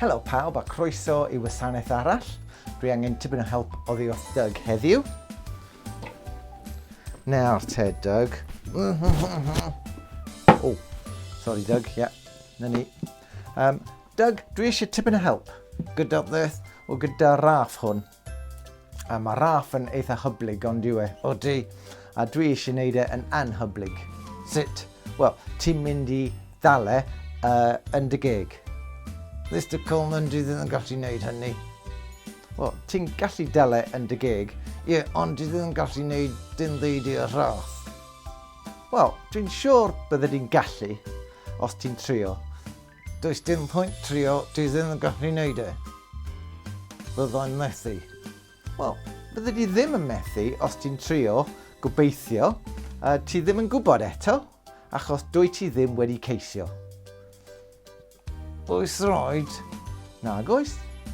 Helo pawb a croeso i wasanaeth arall. Dwi angen tipyn o help oddi wrth Doug heddiw. Nawr te, Doug. Oh, sorry Doug, ie, yeah, na ni. Um, Doug, dwi eisiau tipyn o help gyda beth o gyda raff hwn. A mae raff yn eitha hyblyg ond yw e? Odi. A dwi eisiau gwneud e yn anhyblyg. Sut? Wel, ti'n mynd i ddal e uh, yn dy geg. Mr Coleman, dwi ddim yn gallu gwneud hynny. Wel, ti'n gallu dal e yn dy geg, ie, yeah, ond dwi ddim yn gallu gwneud dim byd i'r rhaff. Wel, dwi'n siŵr bydde di'n gallu, os ti'n trio. Does dim pwynt trio, dwi ddim yn gallu neud e. Byddai'n methu. Wel, bydde di ddim yn methu os ti'n trio, gobeithio. Uh, ti ddim yn gwybod eto, achos dwy ti ddim wedi ceisio. Oes rhaid? Nag oes,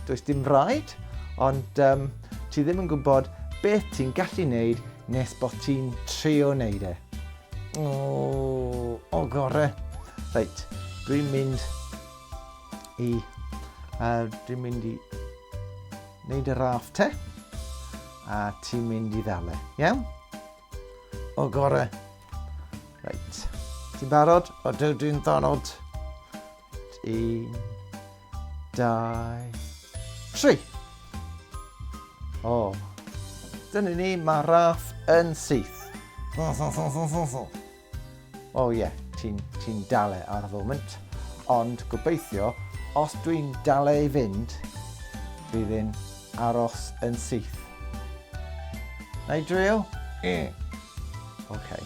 does dim rhaid, ond um, ti ddim yn gwybod beth ti'n gallu neud nes bod ti'n trio neud e. O, o gore. Reit, dwi'n mynd i... Uh, dwi'n mynd i wneud y raff te. A ti'n mynd i ddal e. Iawn? O gore. Reit. Ti'n barod? O, dwi'n barod. Un, dau, tri. O, dyna ni, mae raff yn syth. O ie, yeah, ti'n ti dal e ar y foment. Ond gobeithio, os dwi'n dal e i fynd, bydd e'n aros yn syth. Na i drio? Ie. Oce. Okay.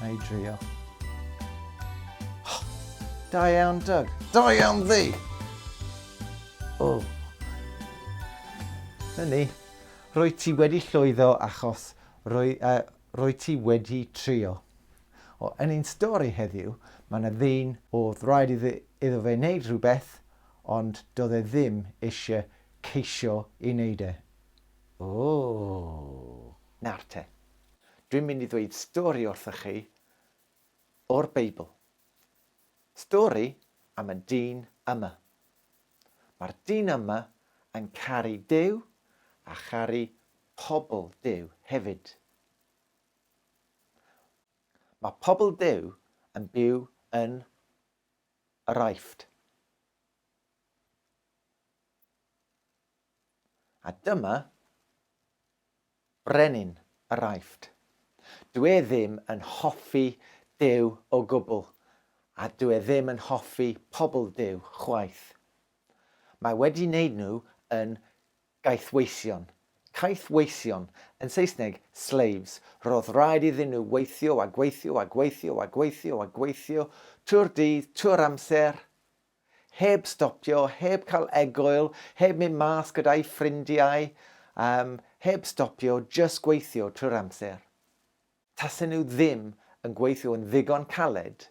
Na i drio. Da iawn, Doug. Da iawn, ddi! O. Na ni. Rwy ti wedi llwyddo achos rwy, uh, rwy ti wedi trio. O, yn ein stori heddiw, mae yna ddyn oedd rhaid iddo, iddo fe wneud rhywbeth, ond doedd e ddim eisiau ceisio i wneud e. O! Nawr te. Dwi'n mynd i ddweud stori wrthych chi o'r Beibl. Stori am y dyn yma. Mae'r dyn yma yn caru Duw a charu pobl Duw hefyd. Mae pobl Duw yn byw yn yr Aifft. A dyma brenin yr Aifft. Dw e ddim yn hoffi Duw o gwbl, a dw e ddim yn hoffi pobl Duw chwaith. Mae wedi wneud nhw yn gaethweision. Caethweision, yn Saesneg, slaves. Roedd rhaid iddyn nhw weithio a gweithio a gweithio a gweithio a gweithio trwy'r dydd, trwy'r amser. Heb stopio, heb cael egwyl, heb mynd mas gyda'i ffrindiau, um, heb stopio, jyst gweithio trwy'r amser. Tasen nhw ddim yn gweithio yn ddigon caled,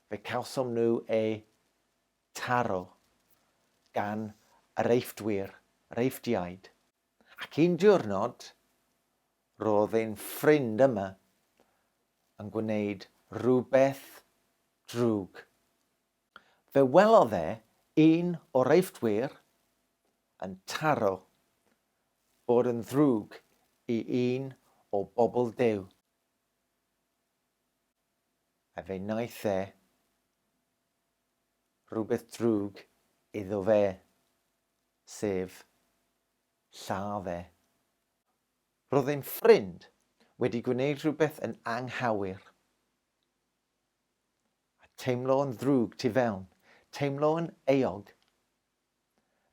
fe cawsom nhw eu taro gan yr Eifftwyr, yr Eifftiaid. Ac un diwrnod, roedd ein ffrind yma yn gwneud rhywbeth drwg. Fe welodd e un o'r Eifftwyr yn taro bod yn ddrwg i un o bobl Duw. A fe wnaeth e rhywbeth drwg iddo fe, sef lladd e. Roedd ein ffrind wedi gwneud rhywbeth yn anghywir. A teimlo yn ddrwg tu fewn, teimlo yn euog.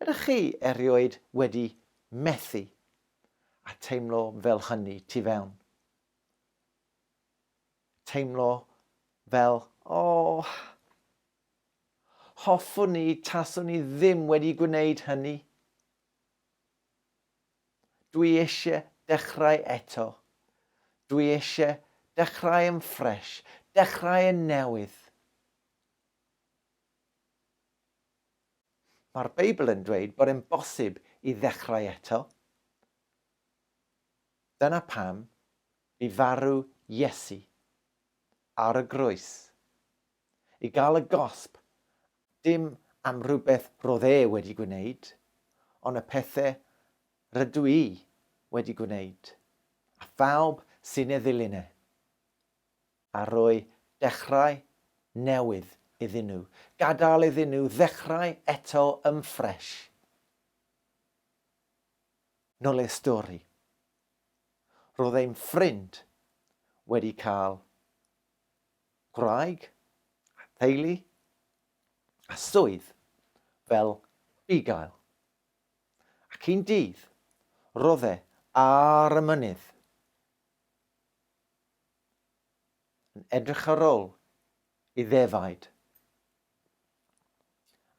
Ydych chi erioed wedi methu a teimlo fel hynny tu fewn? Teimlo fel, o, oh, hoffwn i taswn i ddim wedi gwneud hynny. Dwi eisiau dechrau eto. Dwi eisiau dechrau yn ffresh, dechrau yn newydd. Mae'r Beibl yn dweud bod e'n bosib i ddechrau eto. Dyna pam bu farw Iesu ar y groes, i gael y gosb, dim am rhywbeth roedd e wedi gwneud, ond y pethau rydw i wedi gwneud, a phawb sy'n ei ddilyn e. A rhoi dechrau newydd iddyn nhw, gadael iddyn nhw ddechrau eto yn ffresh. Nôl i'r stori. Roedd ein ffrind wedi cael gwraig a theulu a swydd fel bugail. Ac un dydd, roedd e ar y mynydd yn edrych ar ôl i ddefaid.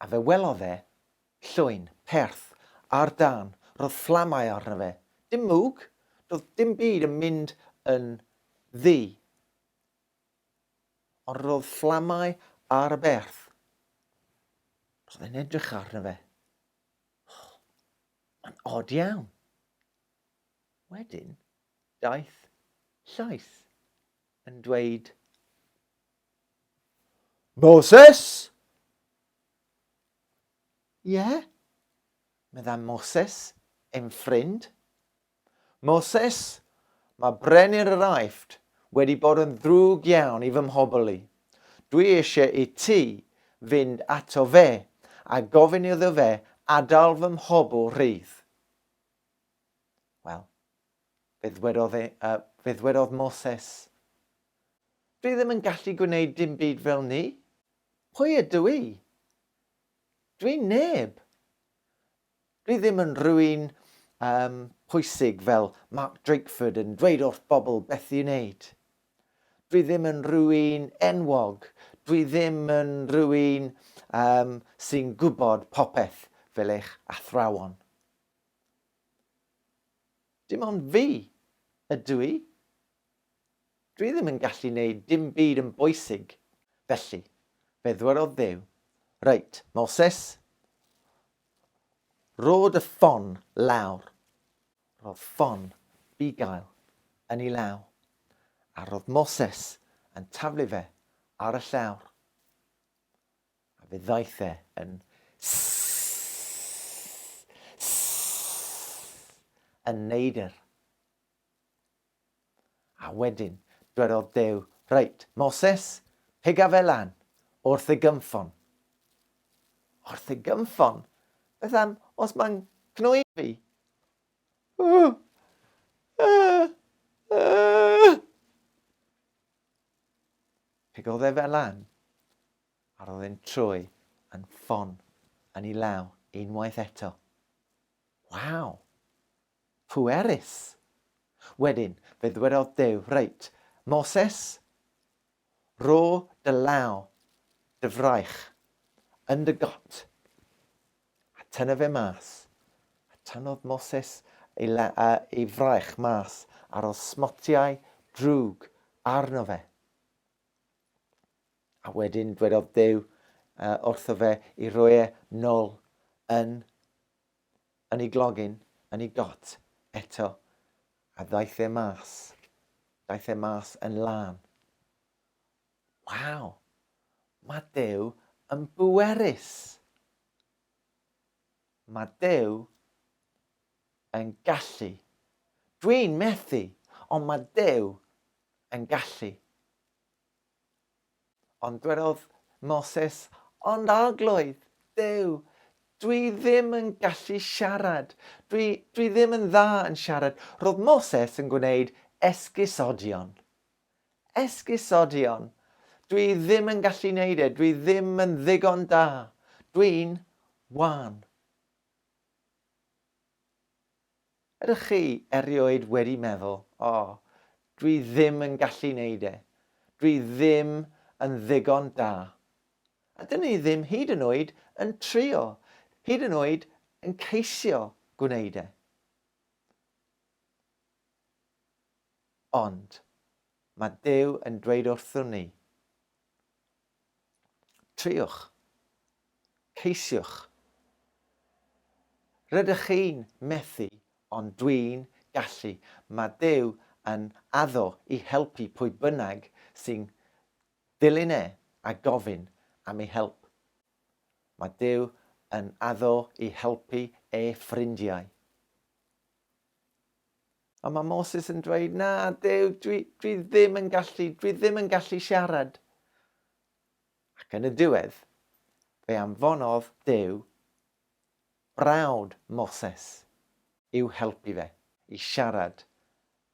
A fe welodd e llwyn, perth, ar dân, roedd fflamau arno fe. Dim mwg, doedd dim byd yn mynd yn ddu. Ond roedd fflamau ar y berth. Roedd e'n edrych arno fe. Oh, mae'n od iawn. Wedyn, daeth llais yn dweud, Moses! Ie, yeah, meddai Moses, ein ffrind. Moses, mae brenin yr Aifft wedi bod yn ddrwg iawn i fy mhobl i. Dwi eisiau i ti fynd ato fe a gofyn iddo fe adael fy mhobl rhydd. Wel, fe ddwedodd, e, uh, fe ddwedodd Moses, Dwi ddim yn gallu gwneud dim byd fel ni. Pwy ydw i? Dwi'n neb. Dwi ddim yn rhywun um, pwysig fel Mark Drakeford yn dweud wrth bobl beth i wneud. Dwi ddim yn rhywun enwog. Dwi ddim yn rhywun um, sy'n gwybod popeth fel eich athrawon. Dim ond fi ydw i. Dwi ddim yn gallu neud dim byd yn bwysig. Felly, fe ddwedodd Dduw, Reit, Moses, rho dy ffon lawr. Roedd ffon bugail yn ei law, a roedd Moses yn taflu fe ar y llawr. A fe ddaeth e yn sss, sss, yn neidr. A wedyn, dwedodd Duw, Reit, Moses, piga fe lan, wrth y gynffon. Wrth y gynffon? Beth am os mae'n cnoi fi? Pigodd e fe lan, a roedd e'n troi yn ffon yn ei law unwaith eto. Waw! Pwerus! Wedyn, fe ddwedodd Duw, Reit, Moses, rho dy law, dy fraich, yn dy got, a tynna fe mas. A tynnodd Moses ei, la, uh, ei fraich mas, a roedd smotiau drwg arno fe. A wedyn dwedodd Duw uh, wrtho fe i roi e nôl yn yn ei glogyn, yn ei got, eto, a ddaeth e mas. Daeth e mas yn lân. Waw! Mae Duw yn bwerus. Mae Duw yn gallu. Dwi'n methu, ond mae Duw yn gallu. Ond dwedodd Moses, Ond Arglwydd, Duw, dwi ddim yn gallu siarad. Dwi, dwi ddim yn dda yn siarad. Roedd Moses yn gwneud esgusodion. Esgusodion. Dwi ddim yn gallu neud e. Dwi ddim yn ddigon da. Dwi'n wan. Ydych chi erioed wedi meddwl, 'O, dwi ddim yn gallu neud e, dwi ddim yn ddigon da'? A dyn ni ddim hyd yn oed yn trio, hyd yn oed yn ceisio gwneud e. Ond mae Duw yn dweud wrthwn ni, Triwch. Ceisiwch. Rydych chi'n methu, ond dwi'n gallu. Mae Duw yn addo i helpu pwy bynnag sy'n dilyn e a gofyn am ei help. Mae Duw yn addo i helpu ei ffrindiau. Ond mae Moses yn dweud, na, Duw, dwi, dwi ddim yn gallu, dwi ddim yn gallu siarad. Ac yn y diwedd, fe anfonodd Duw brawd Moses i'w helpu fe i siarad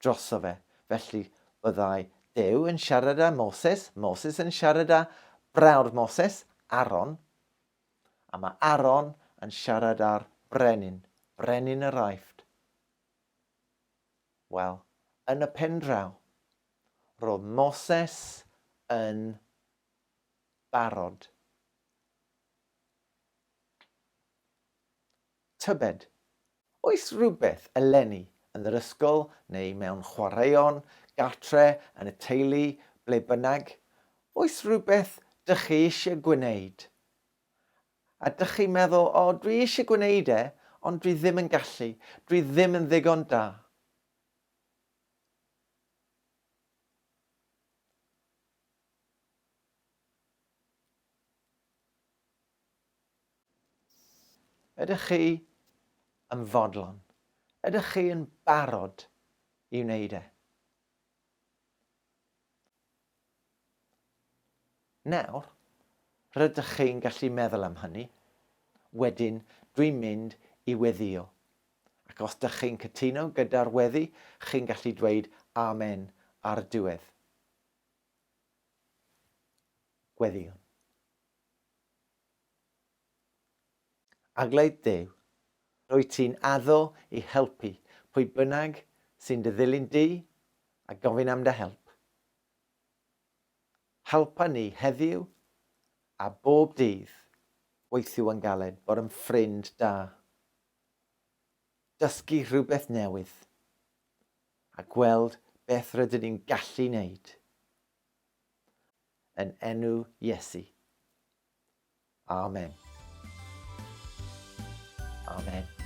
droso fe. Felly byddai Duw yn siarad â Moses, Moses yn siarad â brawd Moses, Aaron, a mae Aaron yn siarad â'r brenin, brenin yr Aifft. Wel, yn y pendraw, roedd Moses yn barod. Tybed, oes rhywbeth eleni yn yr ysgol neu mewn chwaraeon, gartre, yn y teulu, ble bynnag, oes rhywbeth dych chi eisiau gwneud? A dych chi'n meddwl, o, dwi eisiau gwneud e, ond dwi ddim yn gallu, dwi ddim yn ddigon da. Ydych chi yn fodlon? Ydych chi yn barod i wneud e? Nawr, rydych chi'n gallu meddwl am hynny. Wedyn, dwi'n mynd i weddïo. Ac os dych chi'n cytuno gyda'r weddi, chi'n gallu dweud Amen ar y diwedd. Gweddïwn. Arglwydd Duw, rwyt ti'n addo i helpu pwy bynnag sy'n dy ddilyn di a gofyn am dy help. Helpa ni heddiw a bob dydd weithio yn galed, bod yn ffrind da, dysgu rhywbeth newydd a gweld beth rydyn ni'n gallu wneud. Yn enw Iesu. Amen. Amen.